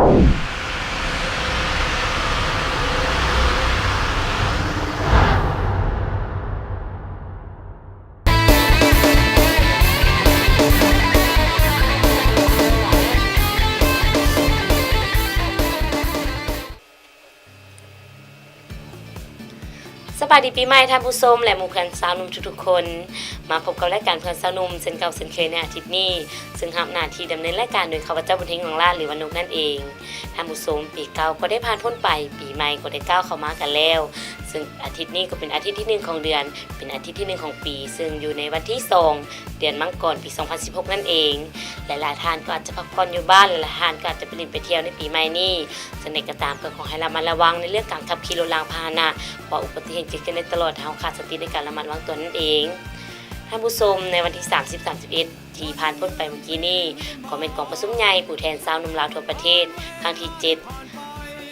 ສະບາຍດີປີໃໝ່ທ່ານຜູ້ຊົມ ແລະ ໝູ່ເພື່ອນຊາວໜຸ່ມທຸກໆຄົນ. ມາພົບກັບລາຍການເພື່ອນຊາວໜຸ່ມເຊັ່ນເກົ່າເຊັ່ນເຄີຍໃນອາທິດນີ້, ເຊິ່ງຮັບໜ້າທີ່ດຳເນີນລາຍການໂດຍຂ້າພະເຈົ້າ ບຸນເຮັງ ຫວັງຫຼ້າ ຫຼືວ່ານົກນັ້ນເອງ. ທ່ານຜູ້ຊົມ, ປີເກົ່າກໍໄດ້ຜ່ານພົ້ນໄປ, ປີໃໝ່ກໍໄດ້ກ້າວເຂົ້າມາກັນແລ້ວ, ເຊິ່ງອາທິດນີ້ກໍເປັນອາທິດທີໜຶ່ງຂອງເດືອນ, ເປັນອາທິດທີໜຶ່ງຂອງປີ, ເຊິ່ງຢູ່ໃນວັນທີສອງ ເດືອນມັງກອນ ປີສອງພັນສິບຫົກນັ້ນເອງ. ຫຼາຍໆທ່ານກໍອາດຈະພັກຜ່ອນຢູ່ບ້ານ, ຫຼາຍໆທ່ານກໍອາດຈະໄປຫຼິ້ນໄປທ່ຽວໃນປີໃໝ່ນີ້. ຈັ່ງໃດກໍຕາມ ກໍຂໍໃຫ້ລະມັດລະວັງໃນເລື່ອງການຂັບຂີ່ລົດລາງພາຫະນະ, ເພາະອຸບັດຕິເຫດເກີດຂຶ້ນໄດ້ຕະຫຼອດ, ໃຫ້ເຮົາຂາດສະຕິໃນການລະມັດລະວັງຕົວນັ້ນເອງ. ທ່ານຜູ້ຊົມ, ໃນວັນທີສາມສິບ ສາມສິບເອັດ ທີ່ຜ່ານພົ້ນໄປເມື່ອກີ້ນີ້ ກໍແມ່ນກອງປະຊຸມໃຫຍ່ຜູ້ແທນຊາວໜຸ່ມລາວທົ່ວປະເທດ ຄັ້ງທີເຈັດ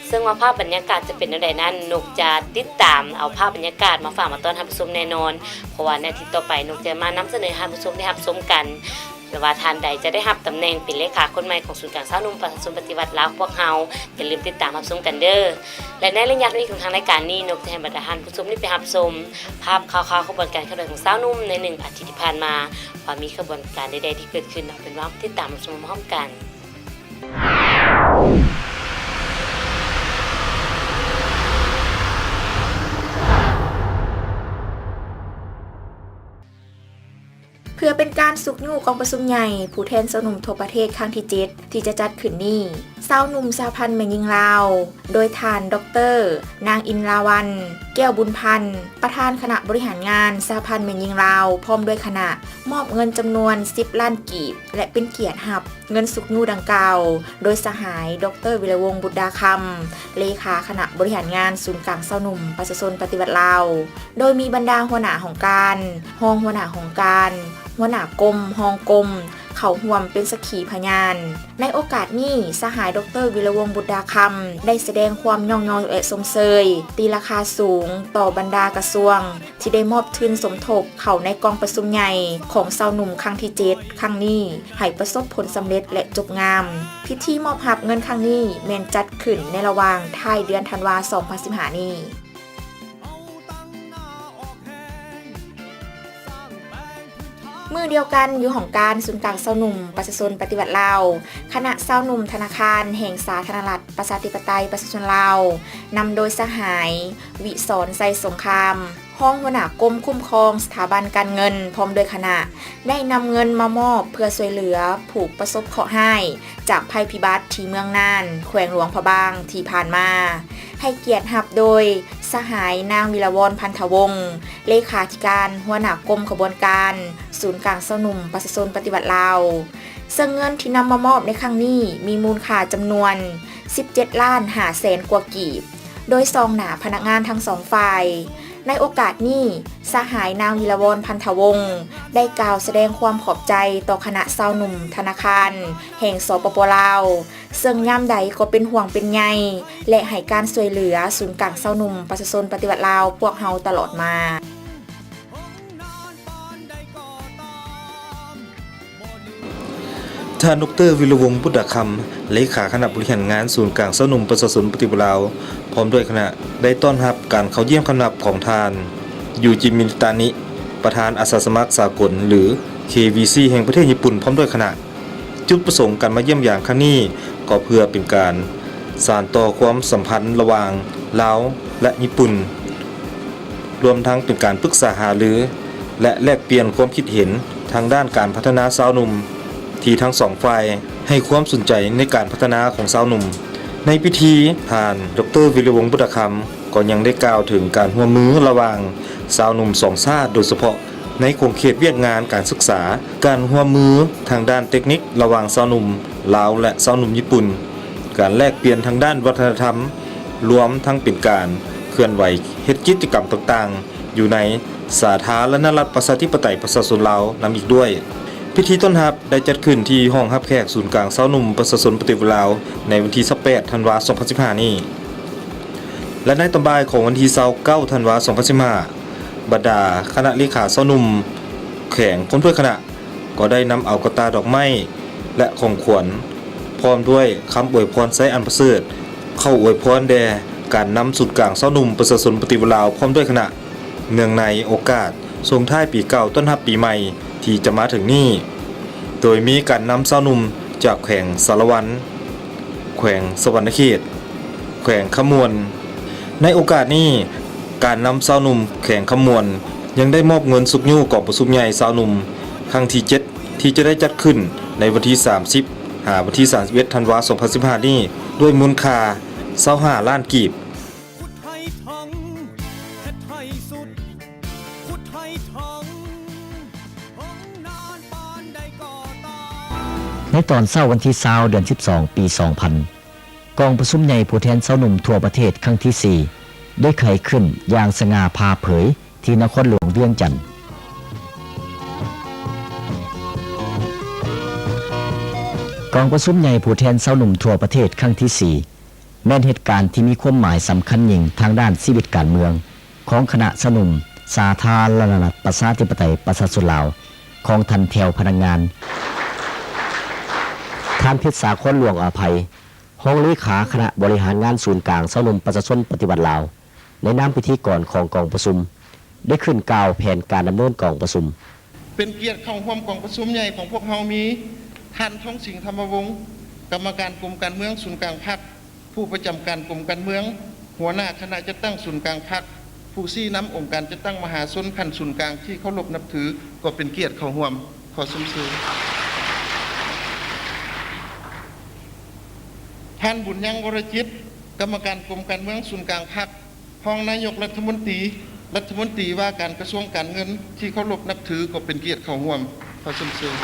ເຊິ່ງວ່າພາບບັນຍາກາດຈະເປັນແນວໃດນັ້ນ, ນົກຈະຕິດຕາມເອົາພາບບັນຍາກາດມາຝາກມາຕ້ອນທ່ານຜູ້ຊົມແນ່ນອນ, ເພາະວ່າໃນອາທິດຕໍ່ໄປ ນົກຈະມານຳສະເໜີໃຫ້ທ່ານຜູ້ຊົມໄດ້ຮັບຊົມກັນ. ແລະວ່າທ່ານໃດຈະໄດ້ຮັບຕຳແໜ່ງເປັນເລຂາຄົນໃໝ່ຂອງສູນກາງຊາວໜຸ່ມປະຊາຊົນປະຕິວັດລາວພວກເຮົາ, ຢ່າລືມຕິດຕາມຮັບຊົມກັນເດີ້. ແລະໃນໄລຍະທີ່ມີຂອງທາງລາຍການນີ້, ນົກຈະໃຫ້ບັນດາທ່ານຜູ້ຊົມນີ້ໄປຮັບຊົມພາບຂ່າວໆຂະບວນການເຄື່ອນໄຫວຂອງຊາວໜຸ່ມໃນໜຶ່ງອາທິດທີ່ຜ່ານມາ, ວ່າມີຂະບວນການໃດໆທີ່ເຕິບຂຶ້ນ, ເອົາເປັນວ່າເຮົາຕິດຕາມຮັບຊົມພ້ອມໆກັນ. ເພື່ອເປັນການຊຸກຍູ້ກອງປະຊຸມໃຫຍ່ຜູ້ແທນຊາວໜຸ່ມທົ່ວປະເທດຄັ້ງທີເຈັດ ທີ່ຈະຈັດຂຶ້ນນີ້, ຊາວໜຸ່ມສະຫະພັນແມ່ຍິງລາວ ໂດຍທ່ານ ດອກເຕີ ນາງ ອິນລາວັນ ແກ້ວບຸນພັນ ປະທານຄະນະບໍລິຫານງານສະຫະພັນແມ່ຍິງລາວ ພ້ອມດ້ວຍຄະນະ ມອບເງິນຈຳນວນສິບລ້ານກີບ ແລະ ເປັນກຽດຮັບເງິນຊຸກຍູ້ດັ່ງກ່າວ ໂດຍສະຫາຍ ດອກເຕີ ວິລະວົງ ບຸດດາຄຳ ເລຂາຄະນະບໍລິຫານງານສູນກາງຊາວໜຸ່ມປະຊາຊົນປະຕິວັດລາວ, ໂດຍມີບັນດາຫົວໜ້າຫ້ອງການ, ຮອງຫົວໜ້າຫ້ອງການ, ຫົວໜ້າກົມ, ຮອງກົມ ເຂົ້າຮ່ວມເປັນສັກຂີພະຍານ. ໃນໂອກາດນີ້, ສະຫາຍ ດອກເຕີ ວິລະວົງ ບຸດດາຄຳ ໄດ້ສະແດງຄວາມຍ້ອງຍໍ ແລະ ຊົມເຊີຍຕີລາຄາສູງຕໍ່ບັນດາກະຊວງ ທີ່ໄດ້ມອບທຶນສົມທົບເຂົ້າໃນກອງປະຊຸມໃຫຍ່ຂອງຊາວໜຸ່ມຄັ້ງທີເຈັດ ຄັ້ງນີ້ ໃຫ້ປະສົບຜົນສຳເລັດ ແລະ ຈົບງາມ. ພິທີມອບຮັບເງິນຄັ້ງນີ້ແມ່ນຈັດຂຶ້ນໃນລະຫວ່າງທ້າຍເດືອນທັນວາ ສອງພັນສິບຫ້ານີ້. ມື້ດຽວກັນ, ຢູ່ຫ້ອງການສູນກາງຊາວໜຸ່ມປະຊາຊົນປະຕິວັດລາວ, ຄະນະຊາວໜຸ່ມທະນາຄານແຫ່ງສາທາລະນະລັດ ປະຊາທິປະໄຕ ປະຊາຊົນລາວ ນຳໂດຍສະຫາຍ ວິສອນ ໄຊສົງຄາມ ຮອງຫົວໜ້າກົມຄຸ້ມຄອງສະຖາບັນການເງິນ ພ້ອມດ້ວຍຄະນະ ໄດ້ນຳເງິນມາມອບເພື່ອຊ່ວຍເຫຼືອຜູ້ປະສົບເຄາະຮ້າຍຈາກໄພພິບັດທີ່ເມືອງນ່ານ ແຂວງຫຼວງພະບາງ ທີ່ຜ່ານມາ. ໃຫ້ກຽດຮັບໂດຍສະຫາຍ ນາງ ວິລະວອນ ພັນທະວົງ ເລຂາທິການຫົວໜ້າກົມຂະບວນການສູນກາງຊາວໜຸ່ມປະຊາຊົນປະຕິວັດລາວ. ເຊິ່ງເງິນທີ່ນຳມາມອບໃນຄັ້ງນີ້ມີມູນຄ່າຈຳນວນສິບເຈັດລ້ານຫ້າແສນກວ່າກີບ, ໂດຍຊອງໜ້າພະນັກງານທັງສອງຝ່າຍ. ໃນໂອກາດນີ້, ສະຫາຍ ນາງ ວິລະວອນ ພັນທະວົງ ໄດ້ກ່າວສະແດງຄວາມຂອບໃຈຕໍ່ຄະນະຊາວໜຸ່ມທະນາຄານແຫ່ງ ສປປ ລາວ, ເຊິ່ງຍາມໃດກໍເປັນຫ່ວງເປັນໃຍ ແລະ ໃຫ້ການຊ່ວຍເຫຼືອສູນກາງຊາວໜຸ່ມປະຊາຊົນປະຕິວັດລາວພວກເຮົາຕະຫຼອດມາ. ທ່ານ ດອກເຕີ ວິລະວົງ ບຸດດາຄຳ ເລຂາຄະນະບໍລິຫານງານສູນກາງຊາວໜຸ່ມປະຊາຊົນປະຕິວັດລາວ ພ້ອມດ້ວຍຄະນະ ໄດ້ຕ້ອນຮັບການເຂົ້າຢ້ຽມຄຳນັບຂອງທ່ານ ຢູຈິນ ມິນິຕານິ ປະທານອາສາສະໝັກສາກົນ ຫຼື ເຄ ວີ ຊີ ແຫ່ງປະເທດຍີ່ປຸ່ນ ພ້ອມດ້ວຍຄະນະ. ຈຸດປະສົງການມາຢ້ຽມຢາມຄັ້ງນີ້ ກໍເພື່ອເປັນການສານຕໍ່ຄວາມສຳພັນລະຫວ່າງລາວ ແລະ ຍີ່ປຸ່ນ, ລວມທັງເປັນການປຶກສາຫາລື ແລະ ແລກປ່ຽນຄວາມຄິດເຫັນທາງດ້ານການພັດທະນາຊາວໜຸ່ມ ທີ່ທັງສອງຝ່າຍໃຫ້ຄວາມສົນໃຈໃນການພັດທະນາຂອງຊາວໜຸ່ມ. ໃນພິທີ, ທ່ານ ດອກເຕີ ວິລະວົງ ບຸດດາຄຳ ກໍຍັງໄດ້ກ່າວເຖິງການຮ່ວມມືລະຫວ່າງຊາວໜຸ່ມສອງຊາດ, ໂດຍສະເພາະ ໃນຂົງເຂດວຽກງານການສຶກສາ, ການຮ່ວມມືທາງດ້ານເຕັກນິກລະຫວ່າງຊາວໜຸ່ມລາວ ແລະ ຊາວໜຸ່ມຍີ່ປຸ່ນ, ການແລກປ່ຽນທາງດ້ານວັດທະນະທຳ, ລວມທັງເປັນການເຄື່ອນໄຫວເຮັດກິດຈະກຳຕ່າງໆ ຢູ່ໃນສາທາລະນະລັດ ປະຊາທິປະໄຕ ປະຊາຊົນລາວ ນຳອີກດ້ວຍ. ພິທີຕ້ອນຮັບໄດ້ຈັດຂຶ້ນທີ່ຫ້ອງຮັບແຂກສູນກາງຊາວໜຸ່ມປະຊາຊົນປະຕິວັດລາວ ໃນວັນທີຊາວແປດ ທັນວາ ສອງພັນສິບຫ້ານີ້ ແລະ ໃນຕອນບ່າຍຂອງວັນທີຊາວເກົ້າ ທັນວາ ສອງພັນສິບຫ້າ ບັນດາຄະນະເລຂາຊາວໜຸ່ມແຂວງ ພ້ອມດ້ວຍຄະນະ ກໍໄດ້ນຳເອົາກະຕ່າດອກໄມ້ ແລະ ຂອງຂວັນ ພ້ອມດ້ວຍຄຳອວຍພອນໄຊອັນປະເສີດ ເຂົ້າອວຍພອນແດ່ການນຳສູນກາງຊາວໜຸ່ມປະຊາຊົນປະຕິວັດລາວ ພ້ອມດ້ວຍຄະນະ ເນື່ອງໃນໂອກາດສົ່ງທ້າຍປີເກົ່າ ຕ້ອນຮັບປີໃໝ່ທີ່ຈະມາເຖິງນີ້, ໂດຍມີການນຳຊາວໜຸ່ມຈາກແຂວງສາລະວັນ, ແຂວງສະຫວັນນະເຂດ, ແຂວງຄຳມ່ວນ. ໃນໂອກາດນີ້, ການນຳຊາວໜຸ່ມແຂວງຄຳມ່ວນ ຍັງໄດ້ມອບເງິນຊຸກຍູ້ກອງປະຊຸມໃຫຍ່ຊາວໜຸ່ມຄັ້ງທີເຈັດ ທີ່ຈະໄດ້ຈັດຂຶ້ນໃນວັນທີສາມສິບ ຫາວັນທີສາມສິບເອັດ ທັນວາ ສອງພັນສິບຫ້ານີ້ ດ້ວຍມູນຄ່າຊາວຫ້າລ້ານກີບ. ໃນຕອນເຊົ້າວັນທີຊາວ ເດືອນສິບສອງ ປີສອງພັນ ກອງປະຊຸມໃຫຍ່ຜູ້ແທນຊາວໜຸ່ມທົ່ວປະເທດຄັ້ງທີສີ່ ໄດ້ໄຂຂຶ້ນຢ່າງສະຫງ່າຜ່າເຜີຍທີ່ນະຄອນຫຼວງວຽງຈັນ. ກອງປະຊຸມໃຫຍ່ຜູ້ແທນຊາວໜຸ່ມທົ່ວປະເທດຄັ້ງທີສີ່ ແມ່ນເຫດການທີ່ມີຄວາມໝາຍສຳຄັນຍິ່ງທາງດ້ານຊີວິດການເມືອງຂອງຄະນະຊາວໜຸ່ມສາທາລະນະລັດ ປະຊາທິປະໄຕ ປະຊາຊົນລາວ ຂອງທ່ານ ແຖວ ພະນັກງານ. ທ່ານ ເພັດສາຄອນ ຫຼວງອາໄພ ຮອງເລຂາຄະນະບໍລິຫານງານສູນກາງຊາວໜຸ່ມປະຊາຊົນປະຕິວັດລາວ ໃນນາມພິທີກອນຂອງກອງປະຊຸມ ໄດ້ຂຶ້ນກ່າວແຜນການດຳເນີນກອງປະຊຸມ. ເປັນກຽດເຂົ້າຮ່ວມກອງປະຊຸມໃຫຍ່ຂອງພວກເຮົາມີ ທ່ານ ທອງສິງ ທຳມະວົງ ກຳມະການກົມການເມືອງສູນກາງພັກ, ຜູ້ປະຈຳການກົມການເມືອງ, ຫົວໜ້າຄະນະຈັດຕັ້ງສູນກາງພັກ, ຜູ້ຊີ້ນຳອົງການຈັດຕັ້ງມະຫາຊົນຂັ້ນສູນກາງທີ່ເຄົາລົບນັບຖື ກໍເປັນກຽດເຂົ້າຮ່ວມ. ຂໍຊົມເຊີຍ. ທ່ານ ບຸນຍັງ ວໍລະຈິດ ກຳມະການກົມການເມືອງສູນກາງພັກ, ຮອງນາຍົກລັດຖະມົນຕີ, ລັດຖະມົນຕີວ່າການກະຊວງການເງິນທີ່ເຄົາລົບນັບຖື ກໍເປັນກຽດເຂົ້າຮ່ວມ. ຂໍຊົມເຊີຍ.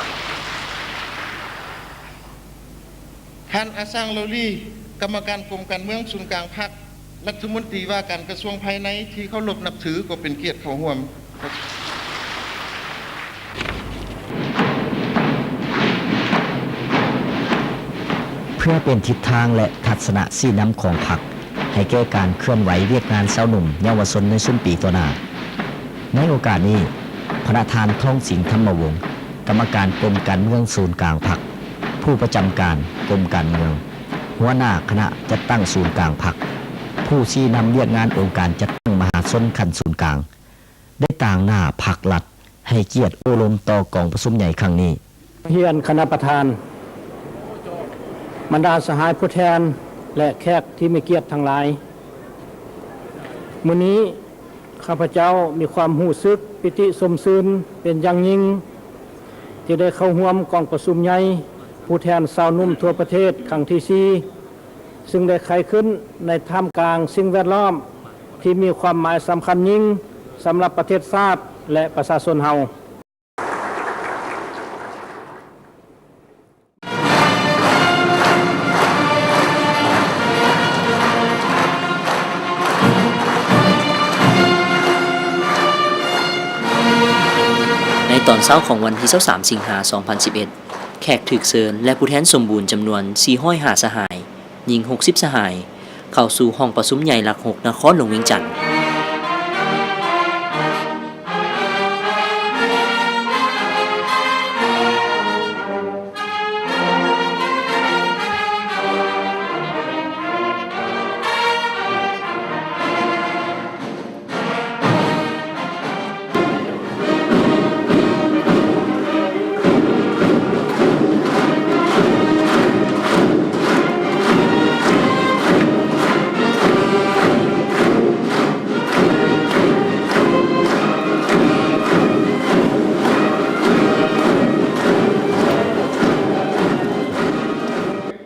ທ່ານ ອາຊາງ ເລົາລີ ກຳມະການກົມການເມືອງສູນກາງພັກ, ລັດຖະມົນຕີວ່າການກະຊວງພາຍໃນທີ່ເຄົາລົບນັບຖື ກໍເປັນກຽດເຂົ້າຮ່ວມ. ເພື່ອເປັນທິດທາງ ແລະ ທັດສະນະຊີ້ນຳຂອງພັກ ໃຫ້ແກ່ການເຄື່ອນໄຫວວຽກງານຊາວໜຸ່ມເຍົາວະຊົນໃນຊຸມປີຕໍ່ໜ້າ. ໃນໂອກາດນີ້, ພະນະທ່ານ ທອງສິງ ທຳມະວົງ ກຳມະການກົມການເມືອງສູນກາງພັກ, ຜູ້ປະຈຳການກົມການເມືອງ, ຫົວໜ້າຄະນະຈັດຕັ້ງສູນກາງພັກ, ຜູ້ຊີ້ນຳວຽກງານອົງການຈັດຕັ້ງມະຫາຊົນຂັ້ນສູນກາງ ໄດ້ຕາງໜ້າພັກລັດ ໃຫ້ກຽດໂອ້ລົມຕໍ່ກອງປະຊຸມໃຫຍ່ຄັ້ງນີ້. ຮຽນຄະນະປະທານ, ບັນດາສະຫາຍຜູ້ແທນ ແລະ ແຂກທີ່ມີກຽດທັງຫຼາຍ, ມື້ນີ້ຂ້າພະເຈົ້າມີຄວາມຮູ້ສຶກປີຕິຊົມຊື່ນເປັນຢ່າງຍິ່ງ ທີ່ໄດ້ເຂົ້າຮ່ວມກອງປະຊຸມໃຫຍ່ຜູ້ແທນຊາວໜຸ່ມທົ່ວປະເທດຄັ້ງທີສີ່ ຊຶ່ງໄດ້ໄຂຂຶ້ນໃນທ່າມກາງສິ່ງແວດລ້ອມທີ່ມີຄວາມໝາຍສຳຄັນຍິ່ງສຳລັບປະເທດຊາດ ແລະ ປະຊາຊົນເຮົາ. ໃນຕອນເຊົ້າຂອງວັນທີຊາວສາມ ສິງຫາ ສອງພັນສິບເອັດ ແຂກຖືກເຊີນ ແລະ ຜູ້ແທນສົມບູນຈຳນວນ ສີ່ຮ້ອຍຫ້າ ສະຫາຍ, ຍິງ ຫົກສິບ ສະຫາຍ ເຂົ້າສູ່ຫ້ອງປະຊຸມໃຫຍ່ຫຼັກຫົກ ນະຄອນຫຼວງວຽງຈັນ.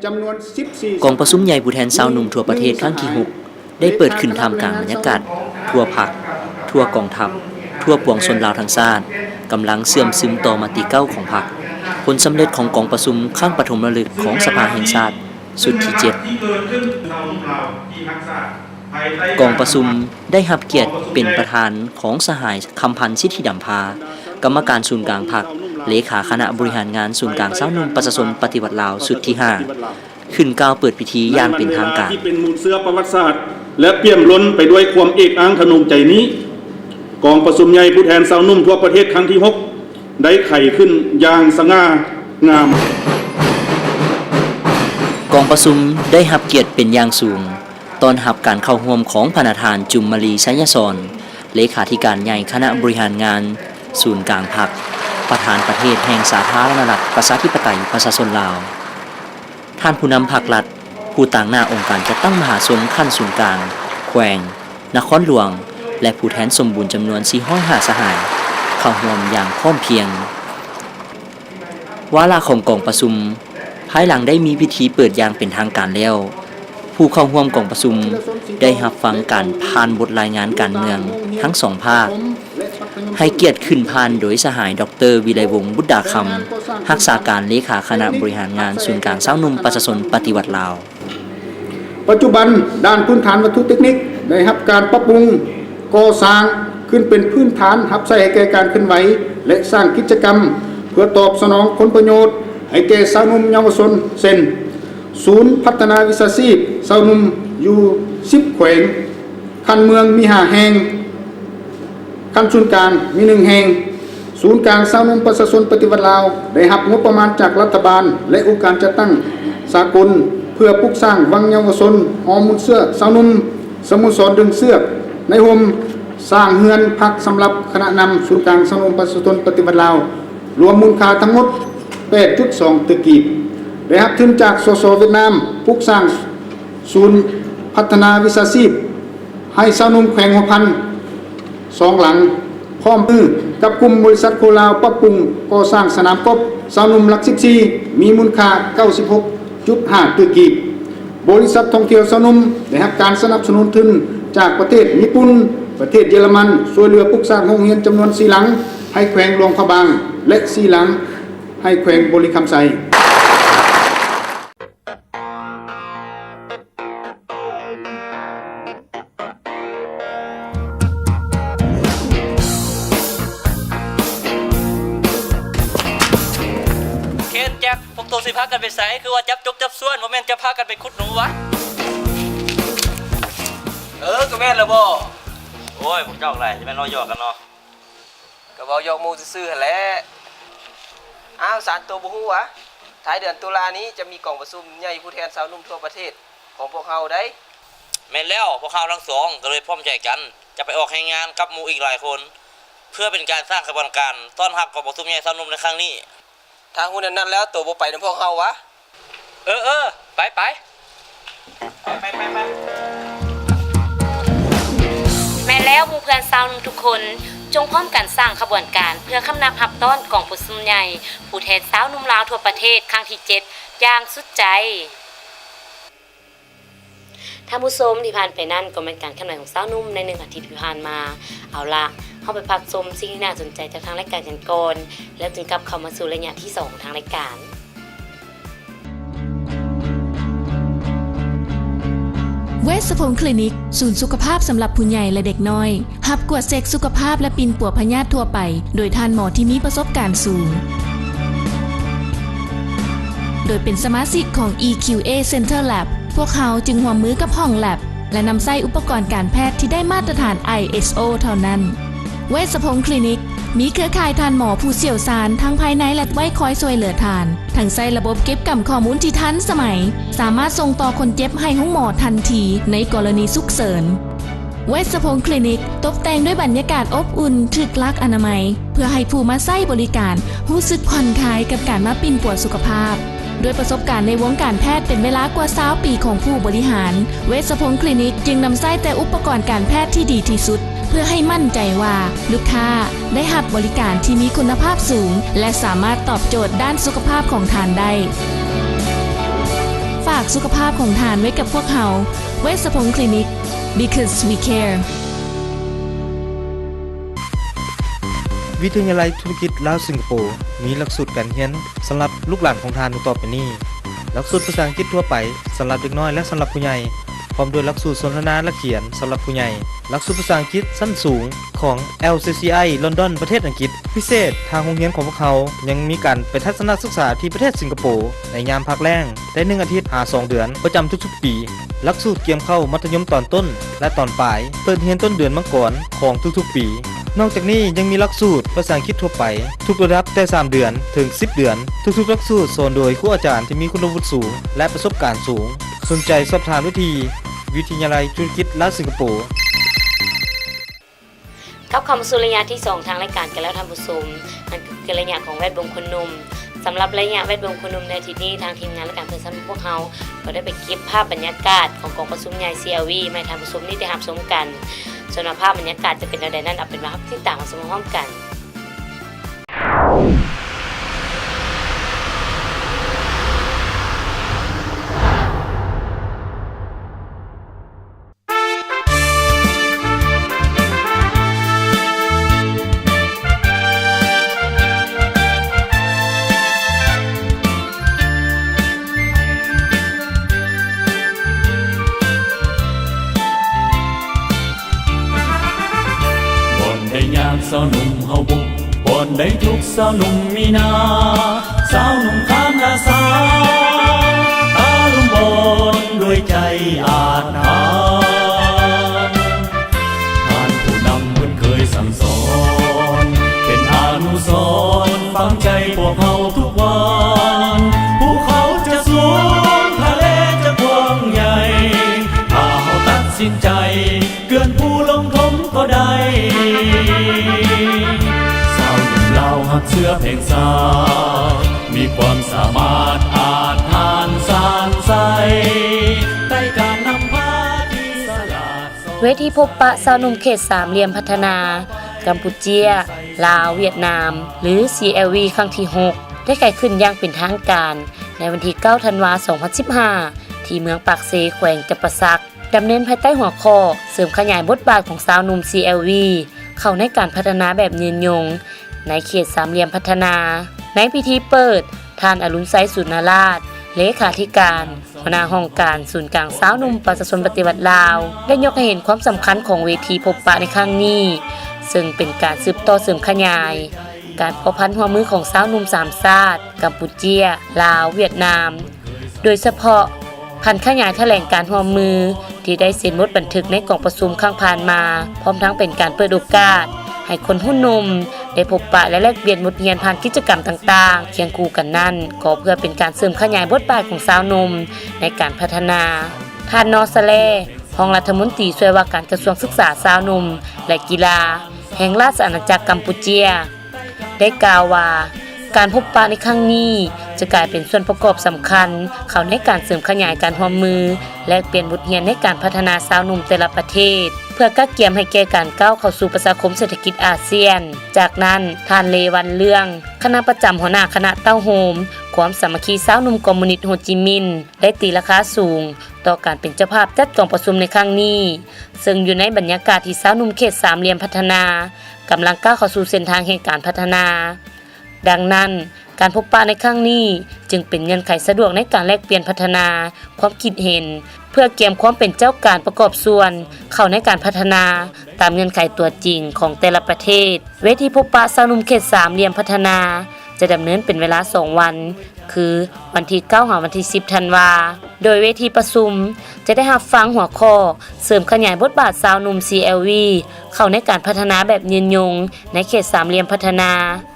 ຈຳນວນສິບສີ່ ກອງປະຊຸມໃຫຍ່ຜູ້ແທນຊາວໜຸ່ມທົ່ວປະເທດຄັ້ງທີຫົກ ໄດ້ເປີດຂຶ້ນທ່າມກາງບັນຍາກາດທົ່ວພັກ, ທົ່ວກອງທັບ, ທົ່ວປວງຊົນລາວທັງຊາດ ກຳລັງເຊື່ອມຊຶມຕໍ່ມະຕິເກົ້າຂອງພັກ, ຜົນສຳເລັດຂອງກອງປະຊຸມຄັ້ງປະຖົມມະລຶກຂອງສະພາແຫ່ງຊາດຊຸດທີເຈັດ. ກອງປະຊຸມໄດ້ຮັບກຽດເປັນປະທານຂອງສະຫາຍ ຄຳພັນ ສິດທິດຳພາ ກຳມະການສູນກາງພັກ, ເລຂາຄະນະບໍລິຫານງານສູນກາງຊາວໜຸ່ມປະຊາຊົນປະຕິວັດລາວຊຸດທີຫ້າ ຂຶ້ນກ່າວເປີດພິທີຢ່າງເປັນທາງການ. ທີ່ເປັນມູນເຊື້ອປະຫວັດສາດ ແລະ ປ່ຽມລົ້ນໄປດ້ວຍຄວາມເອກອ້າງທະນົງໃຈນີ້, ກອງປະຊຸມໃຫຍ່ຜູ້ແທນຊາວໜຸ່ມທົ່ວປະເທດຄັ້ງທີຫົກ ໄດ້ໄຂຂຶ້ນຢ່າງສະຫງ່າງາມ. ປະຊຸມໄດ້ຮັບກຽດເປັນຢ່າງສູງ ຕ້ອນຮັບການເຂົ້າຮ່ວມຂອງພະນະທ່ານ ຈຸມມະລີ ໄຊຍະສອນ ເລຂາທິການໃຫຍ່ຄະນະບໍລິຫານງານສູນກາງພັກ, ປະທານປະເທດແຫ່ງສາທາລະນະລັດ ປະຊາທິປະໄຕ ປະຊາຊົນລາວ, ທ່ານຜູ້ນຳພັກລັດ, ຜູ້ຕາງໜ້າອົງການຈັດຕັ້ງມະຫາຊົນຂັ້ນສູນກາງ, ແຂວງ, ນະຄອນຫຼວງ ແລະ ຜູ້ແທນສົມບູນຈຳນວນສີ່ຮ້ອຍຫ້າສະຫາຍ ເຂົ້າຮ່ວມຢ່າງພ້ອມພຽງ. ວາລະຂອງກອງປະຊຸມ, ພາຍຫຼັງໄດ້ມີພິທີເປີດຢ່າງເປັນທາງການແລ້ວ, ຜູ້ເຂົ້າຮ່ວມກອງປະຊຸມໄດ້ຮັບຟັງການຜ່ານບົດລາຍງານການເມືອງທັງສອງພາກ, ໃຫ້ກຽດຂຶ້ນຜ່ານໂດຍສະຫາຍ ດອກເຕີ ວິໄລວົງ ບຸດດາຄຳ, ຮັກສາການເລຂາຄະນະບໍລິຫານງານສູນກາງຊາວໜຸ່ມປະຊາຊົນປະຕິວັດລາວ. ປັດຈຸບັນ, ດ້ານພື້ນຖານວັດຖຸເຕັກນິກໄດ້ຮັບການປັບປຸງກໍ່ສ້າງຂຶ້ນເປັນພື້ນຖານຮັບໃຊ້ໃຫ້ແກ່ການເຄື່ອນໄຫວ ແລະ ສ້າງກິດຈະກຳເພື່ອຕອບສະໜອງຜົນປະໂຫຍດໃຫ້ແກ່ຊາວໜຸ່ມເຍົາວະຊົນ ເຊັ່ນ: ສູນພັດທະນາວິຊາຊີບຊາວໜຸ່ມຢູ່ສິບແຂວງ, ຂັ້ນເມືອງມີຫ້າແຫ່ງ, ຂັ້ນສູນກາງມີໜຶ່ງແຫ່ງ. ສູນກາງຊາວໜຸ່ມປະຊາຊົນປະຕິວັດລາວ ໄດ້ຮັບງົບປະມານຈາກລັດຖະບານ ແລະ ອົງການຈັດຕັ້ງສາກົນ ເພື່ອປຸກສ້າງວັງເຍົາວະຊົນ ຫໍມູນເຊື້ອຊາວໜຸ່ມ, ສະໂມສອນດຶງເຊືອກໃນຮົ່ມ, ສ້າງເຮືອນພັກສຳລັບຄະນະນຳສູນກາງຊາວໜຸ່ມປະຊາຊົນປະຕິວັດລາວ, ລວມມູນຄ່າທັງໝົດແປດຈຸດສອງຕື້ກີບ. ໄດ້ຮັບທຶນຈາກ ສສ ຫວຽດນາມ ປຸກສ້າງສູນພັດທະນາວິຊາຊີບ ໃຫ້ຊາວໜຸ່ມແຂວງຫົວພັນສອງຫຼັງ, ພ້ອມມືກັບກຸ່ມບໍລິສັດໂຄລາວປັບປຸງກໍ່ສ້າງສະໜາມກົບຊາວໜຸ່ມຫຼັກສິບສີ່ ມີມູນຄ່າເກົ້າສິບຫົກຈຸດຫ້າຕື້ກີບ. ບໍລິສັດທ່ອງທ່ຽວຊາວໜຸ່ມໄດ້ຮັບການສະໜັບສະໜູນທຶນຈາກປະເທດຍີ່ປຸ່ນ, ປະເທດເຢຍລະມັນ ຊ່ວຍເຫຼືອປຸກສ້າງໂຮງຮຽນຈຳນວນສີ່ຫຼັງໃຫ້ແຂວງຫຼວງພະບາງ ແລະ ສີ່ຫຼັງໃຫ້ແຂວງບໍລິຄຳໄຊ. ເຄນ ແຈັກ ພວກໂຕຊິພາກັນໄປໃສ? ຄືວ່າຈັບຈົກຈັບຊວນ ບໍ່ແມ່ນຈະພາກັນໄປຂຸດໜູຫວາ? ເອີ ກໍແມ່ນລະບໍ. ໂອ້ຍ ພວກເຈົ້າກໍໄດ້ ຈະແມ່ນເວົ້າຢອກກັນເນາະ. ກໍເວົ້າຢອກໝູ່ຊື່ໆຫັ້ນແຫຼະ. ອ້າວ ຊານ ໂຕບໍ່ຮູ້ຫວາ? ທ້າຍເດືອນຕຸລານີ້ຈະມີກອງປະຊຸມໃຫຍ່ຜູ້ແທນຊາວໜຸ່ມທົ່ວປະເທດຂອງພວກເຮົາໃດ໋. ແມ່ນແລ້ວ, ພວກເຮົາທັງສອງກໍເລີຍພ້ອມໃຈກັນ ຈະໄປອອກແຮງງານກັບໝູ່ອີກຫຼາຍຄົນ ເພື່ອເປັນການສ້າງຂະບວນການຕ້ອນຮັບກອງປະຊຸມໃຫຍ່ຊາວໜຸ່ມໃນຄັ້ງນີ້. ຖ້າຮູ້ແນວນັ້ນແລ້ວ ໂຕບໍ່ໄປນຳພວກເຮົາຫວາ? ເອີ ເອີ ໄປ ໄປ ໄປ ໄປ ໄປ. ແມ່ນແລ້ວ, ໝູ່ເພື່ອນຊາວໜຸ່ມທຸກຄົນ ຈົ່ງພ້ອມກັນສ້າງຂະບວນການເພື່ອຄຳນັບຮັບຕ້ອນກອງປະຊຸມໃຫຍ່ຜູ້ແທນຊາວໜຸ່ມລາວທົ່ວປະເທດຄັ້ງທີເຈັດຢ່າງສຸດໃຈ. ທ່ານຜູ້ຊົມທີ່ຜ່ານໄປນັ້ນກໍແມ່ນການເຄື່ອນໄຫວຂອງຊາວໜຸ່ມໃນໜຶ່ງອາທິດທີ່ຜ່ານມາ. ເອົາລະ, ເຮົາໄປພັກຊົມສິ່ງທີ່ໜ້າສົນໃຈຈາກທາງລາຍການກັນກ່ອນ ແລ້ວຈຶ່ງກັບເຂົ້າມາສູ່ໄລຍະທີສອງຂອງທາງລາຍການ. ເວດສະພົງຄລີນິກ, ສູນສຸຂະພາບສຳລັບຜູ້ໃຫຍ່ ແລະ ເດັກນ້ອຍ. ຮັບກວດເຊັກສຸຂະພາບ ແລະ ປິ່ນປົວພະຍາດທົ່ວໄປ ໂດຍທ່ານໝໍທີ່ມີປະສົບການສູງ. ໂດຍເປັນສະມາຊິກຂອງ ອີຄິວເອ Center Lab, ພວກເຮົາຈຶ່ງຮ່ວມມືກັບຫ້ອງ Lab ແລະ ນຳໃຊ້ອຸປະກອນການແພດທີ່ໄດ້ມາດຕະຖານ ໄອເອສໂອ ເທົ່ານັ້ນ. ເວດສະພົງຄລີນິກ ມີເຄືອຂ່າຍທ່ານໝໍຜູ້ຊ່ຽວຊານທັງພາຍໃນ ແລະ ໄວ້ຄອຍຊ່ວຍເຫຼືອທ່ານ, ທັງໃຊ້ລະບົບເກັບກຳຂໍ້ມູນທີ່ທັນສະໄໝ, ສາມາດສົ່ງຕໍ່ຄົນເຈັບໃຫ້ໂຮງໝໍທັນທີໃນກໍລະນີສຸກເສີນ. ເວດສະພົງຄລີນິກ ຕົບແຕ່ງດ້ວຍບັນຍາກາດອົບອຸ່ນ, ຖືກຫຼັກອະນາໄມ, ເພື່ອໃຫ້ຜູ້ມາໃຊ້ບໍລິການຮູ້ສຶກຜ່ອນຄາຍກັບການມາປິ່ນປົວສຸຂະພາບ. ດ້ວຍປະສົບການໃນວົງການແພດເປັນເວລາກວ່າຊາວປີຂອງຜູ້ບໍລິຫານ, ເວດສະພົງຄລີນິກຈຶ່ງນຳໃຊ້ແຕ່ອຸປະກອນການແພດທີ່ດີທີ່ສຸດ ເພື່ອໃຫ້ໝັ້ນໃຈວ່າລູກຄ້າໄດ້ຮັບບໍລິການທີ່ມີຄຸນນະພາບສູງ ແລະ ສາມາດຕອບໂຈດດ້ານສຸຂະພາບຂອງທ່ານໄດ້. ຝາກສຸຂະພາບຂອງທ່ານໄວ້ກັບພວກເຮົາ, ເວດສະພົງຄລີນິກ. Because we care. ວິທະຍາໄລທຸລະກິດລາວສິງກະໂປ ມີຫຼັກສູດການຮຽນສຳລັບລູກຫຼານຂອງທ່ານດັ່ງຕໍ່ໄປນີ້: ຫຼັກສູດພາສາອັງກິດທົ່ວໄປສຳລັບເດັກນ້ອຍ ແລະ ສຳລັບຜູ້ໃຫຍ່, ພ້ອມດ້ວຍຫຼັກສູດສົນທະນາ ແລະ ຂຽນສຳລັບຜູ້ໃຫຍ່, ຫຼັກສູດພາສາອັງກິດຊັ້ນສູງຂອງ ແອລ ຊີ ຊີ ໄອ ລອນດອນ ປະເທດອັງກິດ. ພິເສດ, ທາງໂຮງຮຽນຂອງພວກເຮົາຍັງມີການໄປທັດສະນະສຶກສາທີ່ປະເທດສິງກະໂປໃນຍາມພັກແລ້ງ ໄດ້ໜຶ່ງອາທິດຫາສອງເດືອນ ປະຈຳທຸກໆປີ. ຫຼັກສູດກຽມເຂົ້າມັດທະຍົມຕອນຕົ້ນ ແລະ ຕອນປາຍ ເປີດຮຽນຕົ້ນເດືອນມັງກອນຂອງທຸກໆປີ. ນອກຈາກນີ້ຍັງມີຫຼັກສູດພາສາອັງກິດທົ່ວໄປ ທຸກລະດັບແຕ່ສາມເດືອນເຖິງສິບເດືອນ. ທຸກໆຫຼັກສູດສອນໂດຍຄູອາຈານທີ່ມີຄຸນວຸດສູງ ແລະ ປະສົບການສູງ. ສົນໃຈສອບຖາມໄດ້ທີ່ວິທະຍາໄລທຸລະກິດລາວສິງກະໂປ. ກັບເຂົ້າມາສູ່ໄລຍະທີສອງທາງລາຍການກັນແລ້ວທ່ານຜູ້ຊົມ, ນັ້ນກໍຄືໄລຍະຂອງແວດວົງຄົນໜຸ່ມ. ສຳລັບໄລຍະແວດວົງຄົນໜຸ່ມໃນອາທິດນີ້, ທາງທີມງານລາຍການເພື່ອນສາວໜຸ່ມພວກເຮົາກໍໄດ້ໄປເກັບພາບບັນຍາກາດຂອງກອງປະຊຸມໃຫຍ່ ຊີແອລວີ ມາໃຫ້ທ່ານຜູ້ຊົມໄດ້ຮັບຊົມກັນ. ສ່ວນວ່າພາບບັນຍາກາດຈະເປັນແນວໃດນັ້ນ, ເອົາເປັນວ່າເຮົາຕິດຕາມຮັບຊົມພ້ອມກັນ. ບ່ອນໃດຍາກສາວໜຸ່ມເຮົາບຸກ, ບ່ອນໃດທຸກສາວໜຸ່ມມີໜ້າ, ສາວໜຸ່ມຄານອາສາ ຕາລຸມບອນດ້ວຍໃຈອາດຫານ. ທ່ານຜູ້ນຳເພິ່ນເຄີຍສັ່ງສອນ ເປັນອະນຸສອນຝັງໃຈພວກເຮົາທຸກວັນ. ພູເຂົາຈະສູງ ທະເລຈະກວ້າງໃຫຍ່ ຖ້າເຮົາຕັດສິນໃຈ ເກືອນພູລົງທົມກໍໄດ້. ສາວໜຸ່ມລາວຮັກເຊື້ອແພງຊາດ ມີຄວາມສາມາດອາດຫານຊານໄຊ ໃນການນຳພາທີ່ສະຫຼາດສອນ. ເວທີພົບປະຊາວໜຸ່ມເຂດສາມຫຼ່ຽມພັດທະນາ ກຳປູເຈຍ, ລາວ, ຫວຽດນາມ ຫຼື ຊີແອລວີ ຄັ້ງທີຫົກ ໄດ້ໄຂຂຶ້ນຢ່າງເປັນທາງການໃນວັນທີເກົ້າ ທັນວາ ສອງພັນສິບຫ້າ ທີ່ເມືອງປາກເຊ ແຂວງຈຳປາສັກ. ດຳເນີນພາຍໃຕ້ຫົວຂໍ້ ເສີມຂະຫຍາຍບົດບາດຂອງຊາວໜຸ່ມ ຊີແອລວີ ເຂົ້າໃນການພັດທະນາແບບຍືນຍົງ ໃນເຂດສາມຫຼ່ຽມພັດທະນາ. ໃນພິທີເປີດ, ທ່ານ ອະລຸນໄຊ ສູນນະລາດ ເລຂາທິການ ຫົວໜ້າຫ້ອງການສູນກາງຊາວໜຸ່ມປະຊາຊົນປະຕິວັດລາວ ໄດ້ຍົກໃຫ້ເຫັນຄວາມສຳຄັນຂອງເວທີພົບປະໃນຄັ້ງນີ້, ເຊິ່ງເປັນການສືບຕໍ່ເສີມຂະຫຍາຍ ການພົວພັນຮ່ວມມືຂອງຊາວໜຸ່ມສາມຊາດ ກຳປູເຈຍ, ລາວ, ຫວຽດນາມ, ໂດຍສະເພາະຜັນຂະຫຍາຍຖະແຫຼງການຮ່ວມມືທີ່ໄດ້ເຊັນບົດບັນທຶກໃນກອງປະຊຸມຄັ້ງຜ່ານມາ, ພ້ອມທັງເປັນການເປີດໂອກາດໃຫ້ຄົນຮຸ່ນໜຸ່ມໄດ້ພົບປະ ແລະ ແລກປ່ຽນບົດຮຽນຜ່ານກິດຈະກຳຕ່າງໆ. ຄຽງຄູ່ກັນນັ້ນ, ກໍເພື່ອເປັນການເສີມຂະຫຍາຍບົດບາດຂອງຊາວໜຸ່ມໃນການພັດທະນາ. ທ່ານ ນໍ ສະແລ ຮອງລັດຖະມົນຕີຊ່ວຍວ່າການກະຊວງສຶກສາຊາວໜຸ່ມ ແລະ ກິລາ ແຫ່ງລາຊະອານາຈັກກຳປູເຈຍ ໄດ້ກ່າວວ່າ ການພົບປະໃນຄັ້ງນີ້ຈະກາຍເປັນສ່ວນປະກອບສຳຄັນເຂົ້າໃນການເສີມຂະຫຍາຍການຮ່ວມມື ແລກປ່ຽນບົດຮຽນໃນການພັດທະນາຊາວໜຸ່ມແຕ່ລະປະເທດ ເພື່ອກະກຽມໃຫ້ແກ່ການກ້າວເຂົ້າສູ່ປະຊາຄົມເສດຖະກິດອາຊຽນ. ຈາກນັ້ນ, ທ່ານ ເລວັນເລື່ອງ ຄະນະປະຈຳຫົວໜ້າຄະນະເຕົ້າໂຮມຄວາມສາມັກຄີຊາວໜຸ່ມຄອມມູນິດໂຮຈິມິນ ໄດ້ຕີລາຄາສູງຕໍ່ການເປັນເຈົ້າພາບຈັດກອງປະຊຸມໃນຄັ້ງນີ້, ເຊິ່ງຢູ່ໃນບັນຍາກາດທີ່ຊາວໜຸ່ມເຂດສາມຫຼ່ຽມພັດທະນາ ກຳລັງກ້າວເຂົ້າສູ່ເສັ້ນທາງແຫ່ງການພັດທະນາ. ດັ່ງນັ້ນ, ການພົບປະໃນຄັ້ງນີ້ຈຶ່ງເປັນເງື່ອນໄຂສະດວກໃນການແລກປ່ຽນພັດທະນາຄວາມຄິດເຫັນ ເພື່ອກຽມຄວາມເປັນເຈົ້າການປະກອບສ່ວນເຂົ້າໃນການພັດທະນາຕາມເງື່ອນໄຂຕົວຈິງຂອງແຕ່ລະປະເທດ. ເວທີພົບປະຊາວໜຸ່ມເຂດສາມຫຼ່ຽມພັດທະນາຈະດຳເນີນເປັນເວລາສອງວັນ ຄື ວັນທີເກົ້າ ຫາ ວັນທີສິບ ທັນວາ ໂດຍເວທີປະຊຸມຈະໄດ້ຮັບຟັງຫົວຂໍ້ ເສີມຂະຫຍາຍບົດບາດຊາວໜຸ່ມ ຊີແອລວີ ເຂົ້າໃນການພັດທະນາແບບຍືນຍົງໃນເຂດສາມຫຼ່ຽມພັດທະນາ,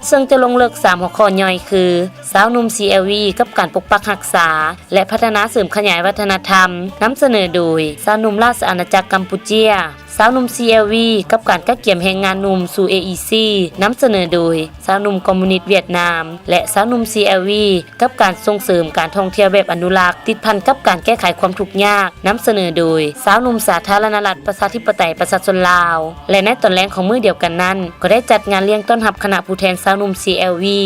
ເຊິ່ງຈະລົງເລິກສາມຫົວຂໍ້ຍ່ອຍຄື ຊາວໜຸ່ມ ຊີແອລວີ ກັບການປົກປັກຮັກສາ ແລະ ພັດທະນາເສີມຂະຫຍາຍວັດທະນະທຳ, ນຳສະເໜີໂດຍ ຊາວໜຸ່ມລາຊະອານາຈັກກຳປູເຈຍ, ຊາວໜຸ່ມ ຊີແອລວີ ກັບການກະກຽມແຮງງານໜຸ່ມສູ່ ເອອີຊີ, ນຳສະເໜີໂດຍ ຊາວໜຸ່ມຄອມມູນິດຫວຽດນາມ ແລະ ຊາວໜຸ່ມ ຊີແອລວີ ກັບການສົ່ງເສີມການທ່ອງທ່ຽວແບບອະນຸລັກ ຕິດພັນກັບການແກ້ໄຂຄວາມທຸກຍາກ, ນຳສະເໜີໂດຍ ຊາວໜຸ່ມສາທາລະນະລັດ ປະຊາທິປະໄຕ ປະຊາຊົນລາວ. ແລະ ໃນຕອນແລງຂອງມື້ດຽວກັນນັ້ນ, ກໍໄດ້ຈັດງານລ້ຽງຕ້ອນຮັບຄະນະຜູ້ແທນຊາວໜຸ່ມ ຊີແອລວີ.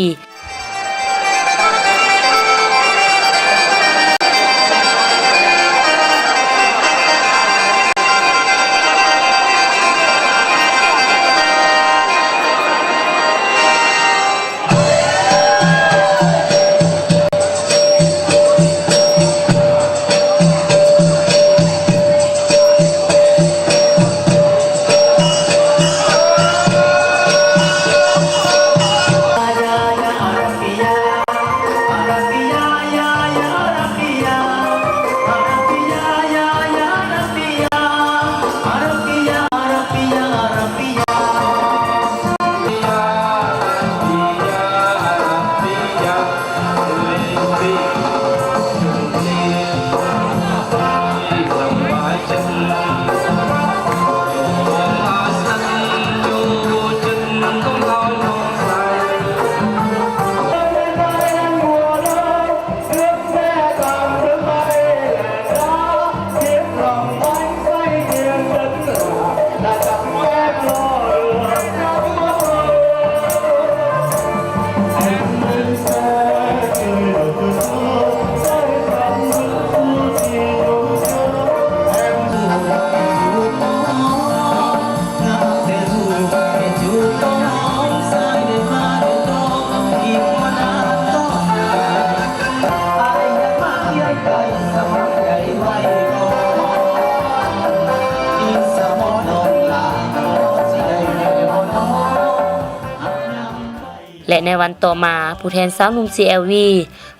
ແລະ ໃນວັນຕໍ່ມາ, ຜູ້ແທນຊາວໜຸ່ມ ຊີແອລວີ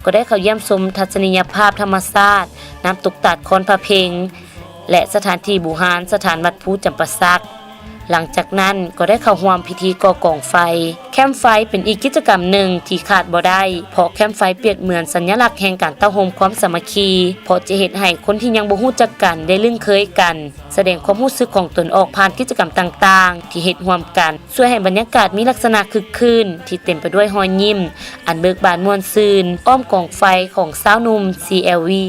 ກໍໄດ້ເຂົ້າຢ້ຽມຊົມທັດສະນີຍະພາບທຳມະຊາດ, ນ້ຳຕົກຕາດຄອນພະເພັງ ແລະ ສະຖານທີ່ບູຮານສະຖານວັດພູຈຳປາສັກ. ຫຼັງຈາກນັ້ນກໍໄດ້ເຂົ້າຮ່ວມພິທີກໍ່ກອງໄຟ. ແຄມໄຟເປັນອີກກິດຈະກຳໜຶ່ງທີ່ຂາດບໍ່ໄດ້, ເພາະແຄມໄຟປຽບເໝືອນສັນຍະລັກແຫ່ງການເຕົ້າໂຮມຄວາມສາມັກຄີ, ເພາະຈະເຮັດໃຫ້ຄົນທີ່ຍັງບໍ່ຮູ້ຈັກກັນໄດ້ລຶ້ງເຄີຍກັນ, ສະແດງຄວາມຮູ້ສຶກຂອງຕົນອອກຜ່ານກິດຈະກຳຕ່າງໆທີ່ເຮັດຮ່ວມກັນ, ຊ່ວຍໃຫ້ບັນຍາກາດມີລັກສະນະຄຶກຄື້ນ ທີ່ເຕັມໄປດ້ວຍຮອຍຍິ້ມອັນເບີກບານມ່ວນຊື່ນ ອ້ອມກອງໄຟຂອງຊາວໜຸ່ມ ຊີແອລວີ.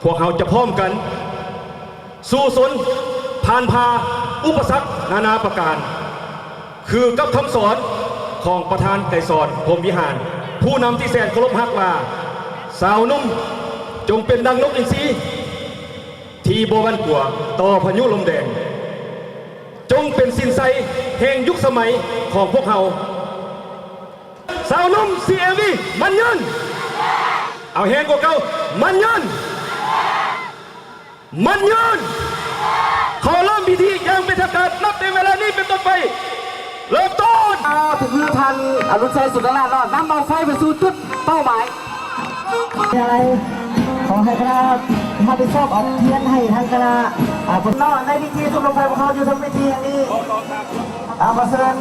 ພວກເຮົາຈະພ້ອມກັນສູ້ຊົນຜ່ານຜ່າອຸປະສັກນານາປະການ, ຄືກັບຄຳສອນຂອງປະທານໄກສອນ ພົມວິຫານ, ຜູ້ນຳທີ່ແສນເຄົາລົບຮັກວ່າ, ຊາວໜຸ່ມ ຈົ່ງເປັນດັ່ງນົກອິນຊີທີ່ບໍ່ຫວັ່ນກົວຕໍ່ພາຍຸລົມແດງ, ຈົ່ງເປັນສິນໄຊແຫ່ງຍຸກສະໄໝຂອງພວກເຮົາ. ຊາວໜຸ່ມ ຊີແອລວີ ໝັ້ນຍືນ! ເອົາແຮງກວ່າເກົ່າ, ໝັ້ນຍືນ! ໝັ້ນຍືນ! ຂໍເລີ່ມພິທີຢ່າງເປັນທາງການ ນັບແຕ່ເວລານີ້ເປັນຕົ້ນໄປ. ເລີ່ມຕົ້ນ! ເປັນມືທ່ານອະລຸນໄຊ ສຸນທະລາດເນາະ, ນຳບັ້ງໄຟໄປສູ່ຈຸດເປົ້າໝາຍ. ຂໍໃຫ້ຄະນະຮັບຜິດຊອບເອົາທຽນໃຫ້ທາງຄະນະ ອາ ເນາະ ໃນພິທີຊຸມລົມໄຟພວກເຮົາຢູ່ເທິງເວທີແຫ່ງນີ້. ເອົາ ຂໍເຊີນ.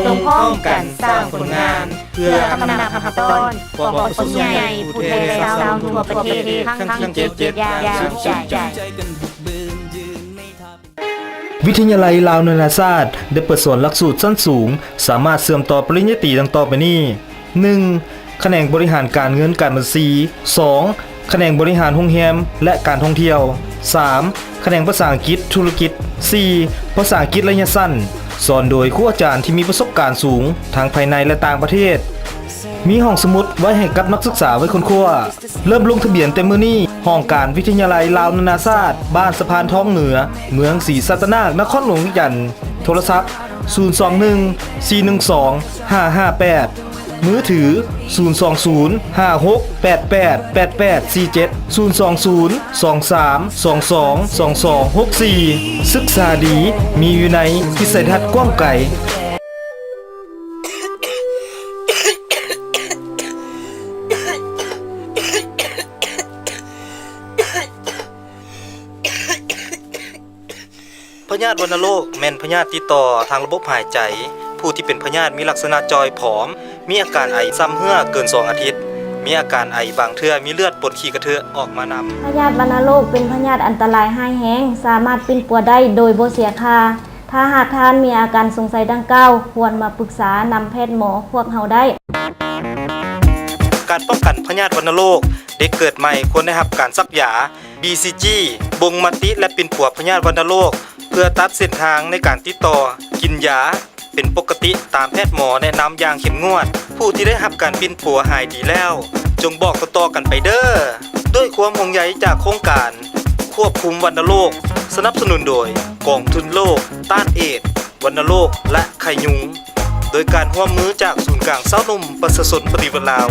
ຈົ່ງພ້ອມກັນສ້າງຜົນງານ ເພື່ອຄະນະພັກຕອນ ຂອງຜູ້ໃຫຍ່ຜູ້ແທນຊາວໜຸ່ມທົ່ວປະເທດ ຄັ້ງທີເຈັດ ຢ່າງສຸດໃຈ. ວິທະຍາໄລລາວນານາຊາດ ໄດ້ເປີດສອນຫຼັກສູດຊັ້ນສູງ ສາມາດເຊື່ອມຕໍ່ປະລິນຍາຕີດັ່ງຕໍ່ໄປນີ້: ໜຶ່ງ. ຂະແໜງບໍລິຫານການເງິນການບັນຊີ, ສອງ ຂະແໜງບໍລິຫານໂຮງແຮມ ແລະ ການທ່ອງທ່ຽວ, ສາມ ຂະແໜງພາສາອັງກິດທຸລະກິດ, ສີ່ ພາສາອັງກິດໄລຍະສັ້ນ, ສອນໂດຍຄູອາຈານທີ່ມີປະສົບການສູງ ທັງພາຍໃນ ແລະ ຕ່າງປະເທດ. ມີຫ້ອງສະໝຸດໄວ້ໃຫ້ກັບນັກສຶກສາໄວ້ຄົ້ນຄວ້າ. ເລີ່ມລົງທະບຽນແຕ່ມື້ນີ້. ຫ້ອງການວິທະຍາໄລລາວນານາຊາດ ບ້ານສະພານທອງເໜືອ, ເມືອງສີສັດຕະນາກ, ນະຄອນຫຼວງວຽງຈັນ. ໂທລະສັບ ສູນສອງໜຶ່ງ ສີ່ໜຶ່ງສອງ ຫ້າຫ້າແປດ, ມືຖື ສູນສອງສູນ ຫ້າຫົກແປດແປດ ແປດແປດສີ່ເຈັດ ສູນສອງສູນ ສອງສາມສອງສອງ ສອງສອງຫົກສີ່. ສຶກສາດີ ມີວິໄນ, ວິໄສທັດກວ້າງໄກ. ພະຍາດວັນນະໂລກແມ່ນພະຍາດຕິດຕໍ່ທາງລະບົບຫາຍໃຈ. ຜູ້ທີ່ເປັນພະຍາດມີລັກສະນະຈ່ອຍຜອມ, ມີອາການໄອຊ້ຳເຮື້ອເກີນສອງອາທິດ, ມີອາການໄອ, ບາງເທື່ອມີເລືອດປົນຂີ້ກະເທາະອອກມານຳ. ພະຍາດວັນນະໂລກເປັນພະຍາດອັນຕະລາຍຮ້າຍແຮງ, ສາມາດປິ່ນປົວໄດ້ໂດຍບໍ່ເສຍຄ່າ. ຖ້າຫາກທ່ານມີອາການສົງໄສດັ່ງກ່າວ, ຄວນມາປຶກສານຳແພດໝໍພວກເຮົາໄດ້. ການປ້ອງກັນພະຍາດວັນນະໂລກ, ເດັກເກີດໃໝ່ຄວນໄດ້ຮັບການສັກຢາ ບີຊີຈີ ບົ່ງມະຕິ ແລະ ປິ່ນປົວພະຍາດວັນນະໂລກ ເພື່ອຕັດເສັ້ນທາງໃນການຕິດຕໍ່, ກິນຢາເປັນປົກກະຕິຕາມແພດໝໍແນະນຳຢ່າງເຂັ້ມງວດ. ຜູ້ທີ່ໄດ້ຮັບການປິ່ນປົວຫາຍດີແລ້ວ, ຈົ່ງບອກຕໍ່ໆກັນໄປເດີ້. ດ້ວຍຄວາມຫ່ວງໃຍຈາກໂຄງການຄວບຄຸມວັນນະໂລກ, ສະໜັບສະໜູນໂດຍກອງທຶນໂລກຕ້ານເອດ, ວັນນະໂລກ ແລະ ໄຂ້ຍຸງ, ໂດຍການຮ່ວມມືຈາກສູນກາງຊາວໜຸ່ມປະຊາຊົນປະຕິວັດລາວ.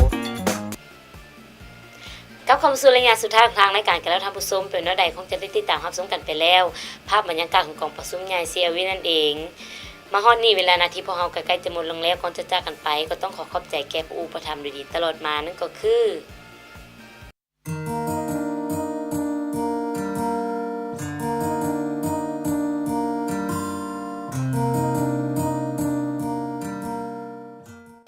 ກັບເຂົ້າມາສູ່ໄລຍະສຸດທ້າຍຂອງທາງລາຍການກັນແລ້ວທ່ານຜູ້ຊົມ, ເປັນແນວໃດຄົງຈະໄດ້ຕິດຕາມຮັບຊົມກັນໄປແລ້ວ ພາບບັນຍາກາດຂອງກອງປະຊຸມໃຫຍ່ ຊີແອລວີ ນັ້ນເອງ. ມາຮອດນີ້ເວລານາທີພວກເຮົາກໍໃກ້ຈະໝົດລົງແລ້ວ, ກ່ອນຈະຈາກກັນໄປກໍຕ້ອງຂໍຂອບໃຈແກ່ຜູ້ອຸປະຖຳດີໆຕະຫຼອດມາ ນັ້ນກໍຄື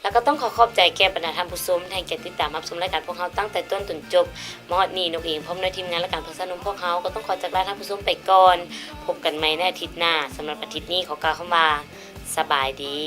ແລ້ວກໍຕ້ອງຂໍຂອບໃຈແກ່ບັນດາທ່ານຜູ້ຊົມທີ່ໃຫ້ກຽດຕິດຕາມຮັບຊົມລາຍການພວກເຮົາຕັ້ງແຕ່ຕົ້ນຈົນຈົບ. ມາຮອດນີ້ ນົກເອງພ້ອມດ້ວຍທີມງານລາຍການພາສາໜຸ່ມພວກເຮົາກໍຕ້ອງຂໍຈາກລາທ່ານຜູ້ຊົມໄປກ່ອນ. ພົບກັນໃໝ່ໃນອາທິດໜ້າ. ສຳລັບອາທິດນີ້ຂໍກ່າວຄຳວ່າ ສະບາຍດີ.